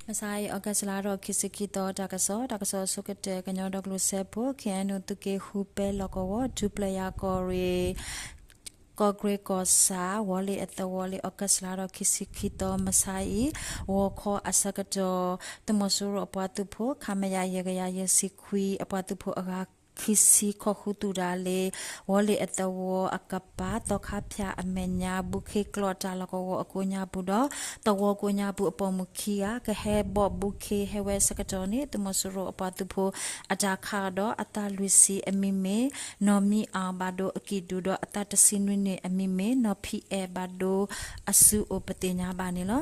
မဆါအံၤ August လါထီၣ်ခံဆံခံသီ တၢ်ကစီၣ်, တၢ်ကစီၣ်အဆိကတၢၢ် ကညီဒီကလုာ်စၢဖှိၣ် K N O သုးက့ဃုပဲလီၢ်ကဝီၤ ဒူပျဲၢ်ယၤကီၢ်ရ့ၣ် ကီၢ်ကရ့ၣ်ကီၢ်ဆၣ် ဝီၤလ့ၣ်အသဝီလၢ August လါထီၣ်ခံဆံခံသီ မဆါအံၤ ဂီၤခီအဆၢကတီၢ် သုးမီၤစိရိၤအပှၤသုးဖိ ခမရ ယဲၢ်ကယၤယဲၢ်ဆံခွံ အပှၤသုးဖိအဂၤ ခံဆံ ခိးဃုသူၣ်တၢ်လၢ ဝီၤလ့ၣ်အသဝီအကပၤ သီခါဖၠၣ်အမဲာ်ညါ ဘူးခ့ကျိာ်တၢ်လီၢ်ကဝီၤအကိးညါပူၤဒီး သဝီကိးညါပူၤအပိာ်မုၣ်ခံဂၤ ကဟဲဘီၣ်ဘူးခ့ဟဲဝဲအဆၢကတီၢ်န့ၣ် သုးမီၤစိရိၤအပှၤသုးဖိအတၢ်ခးဒီး အသးလွံၢ်ဆံအမံၤမ့ၢ် နီၢ်မံအီၣ် ဘၣ်ဒိအကံၢ်ဒူၣ်ဒီး အသးတဆံနွံနံၣ်အမံၤမ့ၢ် နီၢ်ဖံအဲၣ် ဘၣ်ဒိအစုအိၣ်ပသ့ၣ်ညါဘၣ်န့ၣ်လီၤ.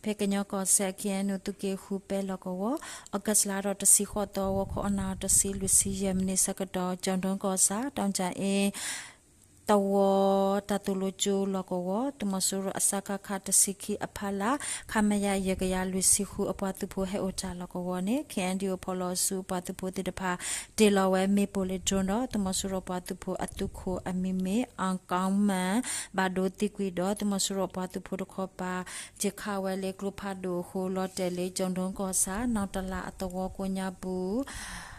ဖဲကညီကီၢ်စဲၣ် K N O သုးက့ဃုပဲလီၢ်ကဝီၤ August လါထီၣ်တဆံဃိးသီ ဂီၤခီအနၣ်ရံၣ်တဆံ လွံၢ်ဆံယဲၢ်မံးနံးဆၢကတီၢ် ကၠီၣ်ဒိကီၢ်ဆၣ် တီၣ်ကၠၣ်အ့ သဝီ တၢ်သိၣ်လိကၠိလီၢ်ကဝီၤ သုးမီၤစိရိၤအစကခ တဆံခံအဖီလာ် ခမရ ယဲၢ်ကယၤလွံၢ်ဆံဃု အပှၤသုးဖိဟဲအိၣ်တၢ်လီၢ်ကဝီၤန့ၣ် K N D O ဖီၣ်လီၤစုအပှၤသုးဖိသ့ၣ်တဖၣ် တ့ၢ်လီၤဝဲမ့ၣ်ပိၢ်လၢ drone ဒီး သုးမီၤစိရိၤပှၤသုးဖိအသုးခိၣ်အမံၤမ့ၢ် အၣ်ကီမၣ် ဘၣ်ဒိသံကွံာ်ဒီး သုးမီၤစိရိၤပှၤသုးဖိတခီပၤ ယခးဝဲလၢကျိဖးဒိၣ်အဃိ လီၤတဲာ်လၢ ကၠီၣ်ဒိကီၢ်ဆၣ် နီၣ်တလးအသဝီကိးညါပူၤ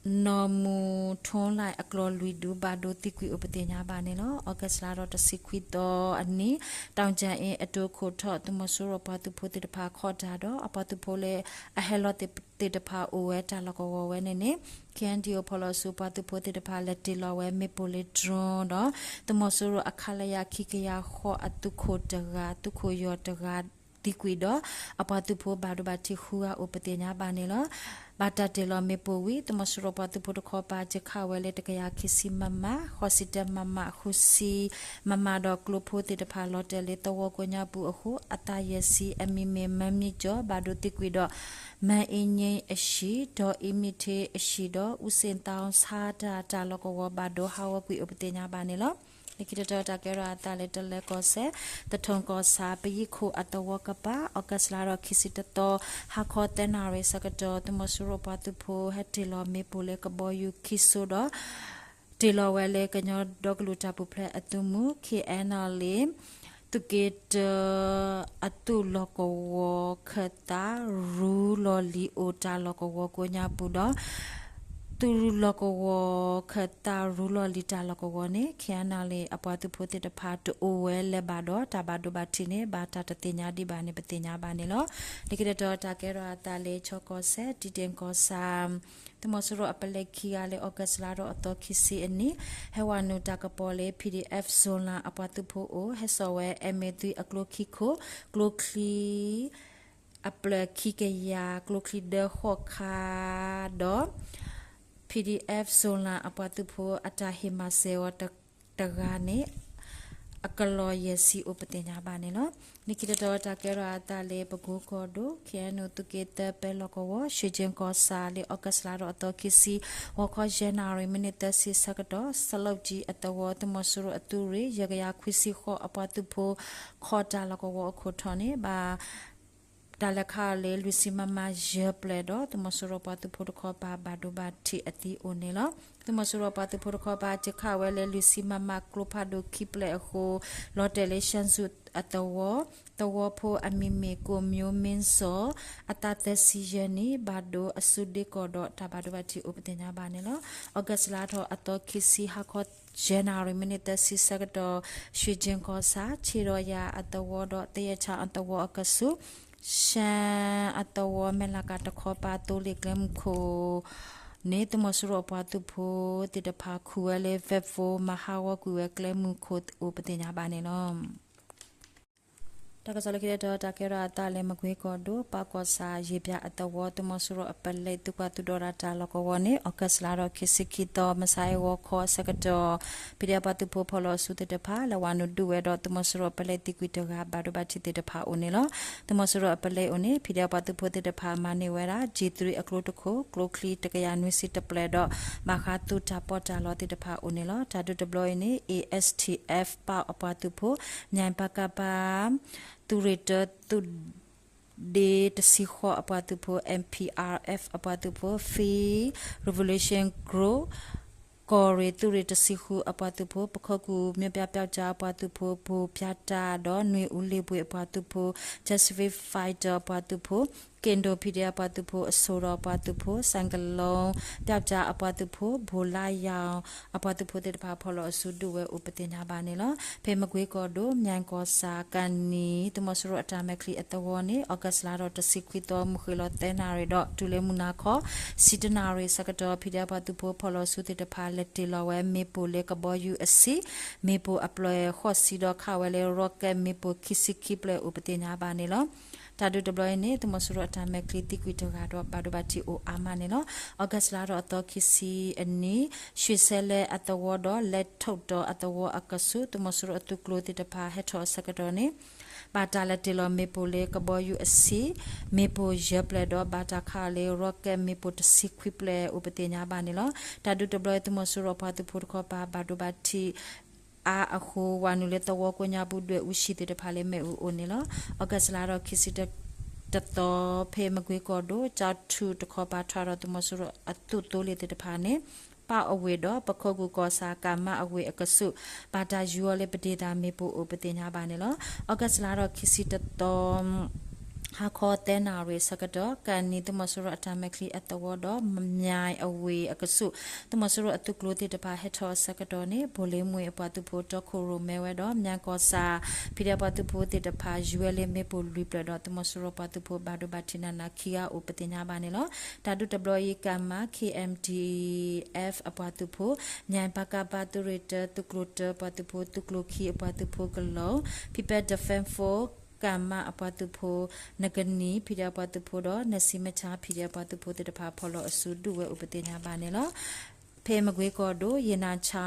နီၢ်မူထိလၢ်အကျီၢ်လွံၢ်ဒူ ဘၣ်ဒိသံကွံာ်အိၣ်ပသ့ၣ်ညါဘၣ်န့ၣ်လီၤ. August လါထီၣ်တဆံခွံသီအနံၤ တီၣ်ကၠၣ်အ့အဒိခိၣ်ထီၣ် သုးမီၤစိရိၤပှၤသုးဖိသ့ၣ်တဖၣ်ခီၣ်တၢ်ဒီး အပှၤသုးဖိလၢအဟဲလီၤသ့ၣ်တဖၣ်အိၣ်ဝဲတၢ်လီၢ်ကဝီၤဝဲန့ၣ်န့ၣ် K N D O ဖီၣ်လီၤစုပှၤသုးဖိသ့ၣ်တဖၣ်လဲၤတ့ၢ်လီၤဝဲမ့ၣ်ပိၢ်လၢ drone ဒီး သုးမီၤစိရိၤအ ခလရ ခံကယၤဃိးအသုးခိၣ်တဂၤ သုးခိၣ်ယီၤတဂၤ သံကွံာ်ဒီး အပှၤသုးဖိဘၣ်ဒိဘၣ်ထံးဃုဂၤအိၣ်ပသ့ၣ်ညါဘၣ်န့ၣ်လီၤ. ဘၣ်တၢ်တ့ၢ်လီၤမ့ၣ်ပိၢ်ဝံၤ သုးမီၤစိရိၤပှၤသုးဖိတခီပၤ ယခးဝဲလၢ တကယၤခံဆံ မမ, ဃိးဆံတၢ မမ, ဃုဆံ မမ ဒီးကျိဖိသ့ၣ်တဖၣ်လီၤတဲာ်လၢသဝီကိးညါပူၤအဃိ အသးယဲၢ်ဆံအမံၤမ့ၢ် မၢမံကၠီၣ် ဘၣ်ဒိသံကွံာ်ဒီး မၢအ့ည့အဟံၣ် ဒီးအ့မံထ့အဟံၣ်ဒီး အူစ့ၣ်သီဆါတၢ် တၢ်လီၢ်ကဝီၤဘၣ်ဒိဟးဂီၤကွံာ်အိၣ်ပသ့ၣ်ညါဘၣ်န့ၣ်လီၤ. လၢခံတတီၤတၢ်ကဲထီၣ်အသးလၢတလၢၤကီၢ်စဲၣ် သထူကီၢ်ဆၣ် ပယံၤခိၣ်အသဝီကပၤ August လါထီၣ်ခံဆံတသီ ဟါခီသၢနၣ်ရံၣ်ဆၢကတီၢ် သုးမီၤစိရိၤပှၤသုးဖိ ဟဲတ့ၢ်လီၤမ့ၣ်ပိၢ်လၢကဘီယူၤခံစိဒီး တ့ၢ်လီၤဝဲလၢကညီဒီကလုာ်တၢ်ပူၤဖျဲးအသုးမုၢ် K N L A သုးက့တၢ အသုးလီၢ်ကဝီၤ ခၢၣ်သးရူလီၤလံၤအိၣ်တၢ်လီၢ်ကဝီၤကိးညါပူၤဒီး သုးလီၢ်ကဝီၤ ခၢၣ်သးရူလီၤလံၤတၢ်လီၢ်ကဝီၤန့ၣ် K N L A အပှၤသုးဖိသ့ၣ်တဖၣ် တအိၣ်ဝဲလၢၤဘၣ်ဒီး တၢ်ဘၣ်ဒိဘၣ်ထံးန့ၣ် ဘၣ်တၢ်တသ့ၣ်ညါဒံးဘၣ်န့ၣ် ပသ့ၣ်ညါဘၣ်န့ၣ်လီၤ. လၢခံတတီၤတၢ်ကဲထီၣ်အသးလၢ ခၠ့ၣ်ကီၢ်စဲၣ် တံတ့ၢ်ကီၢ်ဆၣ် သုးမီၤစိရိၤအပလဲခံဂၤလၢ August လါထီၣ်အသီခံဆံအနံၤ ဟဲဝဲနုာ်တၢ်ကပီၤလၢ P D F Zoland အပှၤသုးဖိအအိၣ် ဟဲစိာ်ဝဲ M A three အကျိခံခိၣ် ကျိချံ အဖျၢၣ်ခံကယၤ ကျိချံဒၢဃိးခါဒီး P D F Zoland အပှၤသုးဖိအတၢ်ဟ့ၣ်မၤစၢၤအီၤတဂၤန့ၣ် အကလီၢ်ယဲၢ်ဆံအိၣ်ပသ့ၣ်ညါဘၣ်န့ၣ်လီၤ. လၢခံတတီၤတၢ်ကဲထီၣ်အသးလၢပကိကီၢ်ဒိၣ် K N O သုးက့သၢပဲလီၢ်ကဝီၤ ရှ့ၣ်ကၠ့ကီၢ်ဆၣ်လၢ August လါထီၣ်အသီခံဆံ ဂီၤခီယဲၢ်နၣ်ရံၣ်မံးနံးသၢဆံဆၢကတီၢ် စလီၣ်ကၠံအသဝီ သုးမီၤစိရိၤအသုးရ့ၣ် ယဲၢ်ကယၤခွံဆံဃိးအပှၤသုးဖိ ခီၣ်တၢ်လီၢ်ကဝီၤအခိၣ်ထီၣ်န့ၣ် ဘၣ် တၢ်လဲၤခးအီၤလၢ လွံၢ်ဆံ မမ ယဲၢ်ပျဲၢ်ဒီး သုးမီၤစိရိၤပှၤသုးဖိတခီပၤ ဘၣ်ဒိဘၣ်ထံးအသံအိၣ်န့ၣ်လီၤ. သုးမီၤစိရိၤပှၤသုးဖိတခီပၤ ယခးဝဲလၢ လွံၢ်ဆံ မမ ကျိဖးဒိၣ်ခံပျဲၢ်အဃိ လီၤတဲာ်လၢ ရှၢၣ်စူၣ်အသဝီ သဝီဖိအမံၤမ့ၢ် ကိၣ်မၠိမ့ၣ်စီၤ အသးသၢဆံယဲၢ်နံၣ် ဘၣ်ဒိအစုဒ့ကီၢ်ဒီး တၢ်ဘၣ်ဒိဘၣ်ထံးအိၣ်ပသ့ၣ်ညါဘၣ်န့ၣ်လီၤ. August လါထီၣ်အသီခံဆံ ဟါခီ ယဲၢ်နၣ်ရံၣ်မံးနံးသၢဆံဆၢကတီၢ် ရှ့ၣ်ကၠ့ကီၢ်ဆၣ် ဆ့ၣ်ဒီးယၤအသဝီဒီး သယဲၣ်ဆၣ်အသဝီအကဆူး ရှၢၣ်အသဝီ မဲၢ်လးကးတခီပၤ သိလ့ၣ်ကျဲမုၢ်ခိၣ်န့ၣ် သုးမီၤစိရိၤအပှၤသုးဖိသ့ၣ်တဖၣ် ခူၣ်ဝဲလၢ Vector မၤဟးဂီၤကွံာ်ဝဲကျဲမုၢ်ခိၣ်အိၣ်ပသ့ၣ်ညါဘၣ်န့ၣ်လီၤ. တၢ်ကစီၣ်လၢခံတတီၤ တၢ်ကဲထီၣ်အသးလၢ မကွ့ကီၢ်ဒိၣ် ပၢ်ကီၢ်ဆၣ် ယ့ၣ်ပၠးအသဝီ သုးမီၤစိရိၤအပလဲ သုးကွၢ်သုးဒီတၢ်လီၢ်ကဝီၤန့ၣ် August လါထီၣ်ခံဆံခံသီ မဆါအံၤဂီၤခီအဆၢကတီၢ် ဖံးဒဲးပှၤသုးဖိဖီၣ်လီၤအစုသ့ၣ်တဖၣ် လဲၤဝဲနုာ်ဒုးဝဲဒီး သုးမီၤစိရိၤအပလဲသံကွံာ်တဂၤ ဘၣ်ဒိဘၣ်ထံးသ့ၣ်တဖၣ်အိၣ်န့ၣ်လီၤ. သုးမီၤစိရိၤအပလဲအိၣ်န့ၣ် ဖံးဒဲးပှၤသုးဖိသ့ၣ်တဖၣ် မၤန့ၢ်ဝဲဒၣ် G three အကျိတခိၣ် ကျိချံတကယၤနွံဆံတပျဲၢ်ဒီး ဘၣ်ဃးသုးတၢ်ပီးတၢ်လီသ့ၣ်တဖၣ်အိၣ်န့ၣ်လီၤ. တၢ်ဒုးတဘျီအံၤန့ၣ် A S T F ပၢ်အပှၤသုးဖိ မၠဲၣ်ပၢ်ကၢ်ပၢ် သုးရ့ၣ်တၢ သုး ဒ့တဆံဃိးအပှၤသုးဖိ M P R F အပှၤသုးဖိ Free Revolution Group ကီၢ်ရ့ၣ်သုးရ့ၣ်တဆံဃုအပှၤသုးဖိ ပခိၣ်ကူၣ် မျိုးပြပြောက်ကျား အပှၤသုးဖိ ဘူၣ်ပြတၢ် ဒီး နွေဦးလင်းပွင့် အပှၤသုးဖိ Pacific Fighter အပှၤသုးဖိ က့ၣ်ဒိၣ် ဖံဒဲး အပှၤသုးဖိ အစိၤဒီးအပှၤသုးဖိ စဲၣ်ကလိ ပျောက်ကျား အပှၤသုးဖိ ဘိၣ်လါယၣ် အပှၤသုးဖိသ့ၣ်တဖၣ် ဖီၣ်လီၤအစုဒုးဝဲအိၣ်ပသ့ၣ်ညါဘၣ်န့ၣ်လီၤ. ဖဲမကွ့ကီၢ်ဒိၣ် မၠဲၣ်ကီၢ်ဆၣ် ကၣ်နံၤ သုးမီၤစိရိၤအတၢ်မဲာ်ချံအသဝီန့ၣ် August လါဒီးတဆံခွံသီ မုၢ်ဃ့ၢ်လီၤသၢနၣ်ရံၣ်ဒီး တုၤလၢမုၢ်နၤခီ ဆံတၢနၣ်ရံၣ်ဆၢကတီၢ် ဖံဒဲး အပှၤသုးဖိ ဖီၣ်လီၤအစုသ့ၣ်တဖၣ် လဲၤတ့ၢ်လီၤဝဲမ့ၣ်ပိၢ်လၢကဘီယူၤအဆံ မ့ၣ်ပိၢ်အပျဲၢ်ဃိးဆံဒီး ခးဝဲလၢ rocket မ့ၣ်ပိၢ်ခံဆံခံဖျၢၣ်အိၣ်ပသ့ၣ်ညါဘၣ်န့ၣ်လီၤ. တၢ်ဒုးတဘျီအံၤန့ၣ် သုးမီၤစိရိၤအတၢ်မဲာ်ချံသံကွံာ်တဂၤဒီး ဘၣ်ဒိဘၣ်ထံးအိၣ်အါမးန့ၣ်လီၤ. August လါဒီးအသီခံဆံအနံၤ ရွှေစဲလဲအသဝီဒီး လဲၤထိၣ်တီၤအသဝီအကဆူး သုးမီၤစိရိၤအသုးကျိၤသ့ၣ်တဖၣ် ဟဲထီၣ်အဆၢကတီၢ်န့ၣ် ဘၣ်တၢ်လဲၤတ့ၢ်လီၤမ့ၣ်ပိၢ်လၢကဘီယူၤအဆံ မ့ၣ်ပိၢ်ယဲၢ်ဖျၢၣ်ဒီး ဘၣ်တၢ်ခးအီၤလၢ rocket မ့ၣ်ပိၢ်တဆံခွံဖျၢၣ်အိၣ်ပသ့ၣ်ညါဘၣ်န့ၣ်လီၤ. တၢ်ဒုးတဘျီအံၤ သုးမီၤစိရိၤအပှၤသုးဖိတခီပၤ ဘၣ်ဒိဘၣ်ထံး အါအဃိ ဝၤနုာ်လၢသဝီကိးညါပူၤ ဒွဲၣ်အူဆံးသ့ၣ်တဖၣ်လၢမ့ၣ်အူအိၣ်န့ၣ်လီၤ. August လါဒီးခံဆံတသီ ဖဲမကွ့ကီၢ်ဒိၣ် ကၠီထူတခီပၤ ထီၣ်ဒီးသုးမီၤစိရိၤအသုးသိလ့ၣ်သ့ၣ်တဖၣ်န့ၣ် ပၣ်အဝ့ၢ်ဒီး ပခိၣ်ကူၣ်ကီၢ်ဆၣ် ကၣ်မါအဝ့ၢ်အကဆူး ဘၣ်တၢ်ယူၤအီၤလၢပဒ့ၣ်သၣ်မ့ၣ်ပိၢ်အိၣ်ပသ့ၣ်ညါဘၣ်န့ၣ်လီၤ. August လါဒီးခံဆံတသီ ဟါခီသၢနၣ်ရံၣ်ဆၢကတီၢ် ကၣ်နံၤ သုးမီၤစိရိၤအတၢ်မဲာ်ချံအသဝီဒီး မၠဲၣ်အဝ့ၢ်အကဆူး သုးမီၤစိရိၤအသုးကျိၤသ့ၣ်တဖၣ် ဟဲထီၣ်အဆၢကတီၢ်န့ၣ် ဘိၣ်လ့မှ့ၣ်အပှၤသုးဖိ တီခိၣ်ရိၣ်မဲဝဲဒီး မၠဲၣ်ကီၢ်ဆၣ် ဖံဒဲး အပှၤသုးဖိသ့ၣ်တဖၣ် ယူၤဝဲလၢမ့ၣ်ပိၢ်လွံၢ်ဖျၢၣ်ဒီး သုးမီၤစိရိၤပှၤသုးဖိ ဘၣ်ဒိဘၣ်ထံးနးနးခံဂၤအိၣ်ပသ့ၣ်ညါဘၣ်န့ၣ်လီၤ. တၢ်ဒုးတဘျီအံၤ ကၣ်မါ K M D F အပှၤသုးဖိ မၠဲၣ် ပကဖ သုးရ့ၣ်တၢ သုးကျိၤတၢ ပှၤသုးဖိ သုးကျိၤခံအပှၤသုးဖိကလီၤ People Defense Force ကၣ်မါအပှၤသုးဖိ နကနံၤ ဖံဒဲး အပှၤသုးဖိဒီး နစံမဆါ ဖံဒဲး အပှၤသုးဖိသ့ၣ်တဖၣ် ဖီၣ်လီၤအစုဒုးဝဲအိၣ်ပသ့ၣ်ညါဘၣ်န့ၣ်လီၤ. ဖဲမကွ့ကီၢ်ဒိၣ် ယ့ၣ်နၣ်ဆါ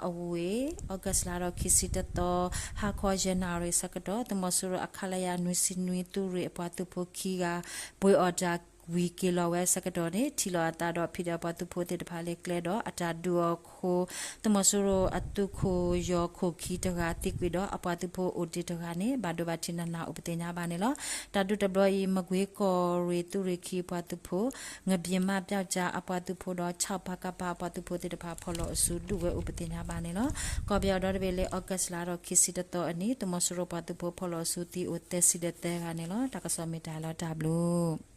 အဝ့ၢ် August လါဒီးခံဆံတသီ ဟါခီယဲၢ်နၣ်ရံၣ်ဆၢကတီၢ် သုးမီၤစိရိၤအ ခလရ နွံဆံနွံ သုးရ့ၣ်အပှၤသုးဖိခံဂၤ ပှ့ၤအီၣ်တၢ်ဝံၤက့ၤလီၤဝဲအဆၢကတီၢ်န့ၣ် ထံၣ်လိာ်အသးဒီး ဖံဒဲး အပှၤသုးဖိသ့ၣ်တဖၣ်လၢကျဲဒီး အတၢ်ဒုးအီၤအဃိ သုးမီၤစိရိၤအသုးခိၣ်ယီၤခိၣ်ခံတဂၤသံကွံာ်ဒီး အပှၤသုးဖိအိၣ်တ့ၢ်တဂၤန့ၣ် ဘၣ်ဒိဘၣ်ထံးနးနးအိၣ်ပသ့ၣ်ညါဘၣ်န့ၣ်လီၤ. တၢ်ဒုးတဘျီအံၤ မကွ့ကီၢ်ရ့ၣ် သုးရ့ၣ်ခံအပှၤသုးဖိ ငဘျ့မး ပျောက်ကျား အပှၤသုးဖိဒီး ဆၣ် ပကဖ အပှၤသုးဖိသ့ၣ်တဖၣ် ဖီၣ်လီၤအစုဒုးဝဲအိၣ်ပသ့ၣ်ညါဘၣ်န့ၣ်လီၤ. ကီၢ်ပယီၤဒီတဘ့ၣ်လၢ August လါဒီးခံဆံတသီအနံၤ သုးမီၤစိရိၤပှၤသုးဖိ ဖီၣ်လီၤအစုသံအိၣ်သၢဆံဒီးသၢဂၤန့ၣ်လီၤ. တၢ်ကစီၣ်မ့ၢ်တၢ်လီၤတၢ်ဘျုး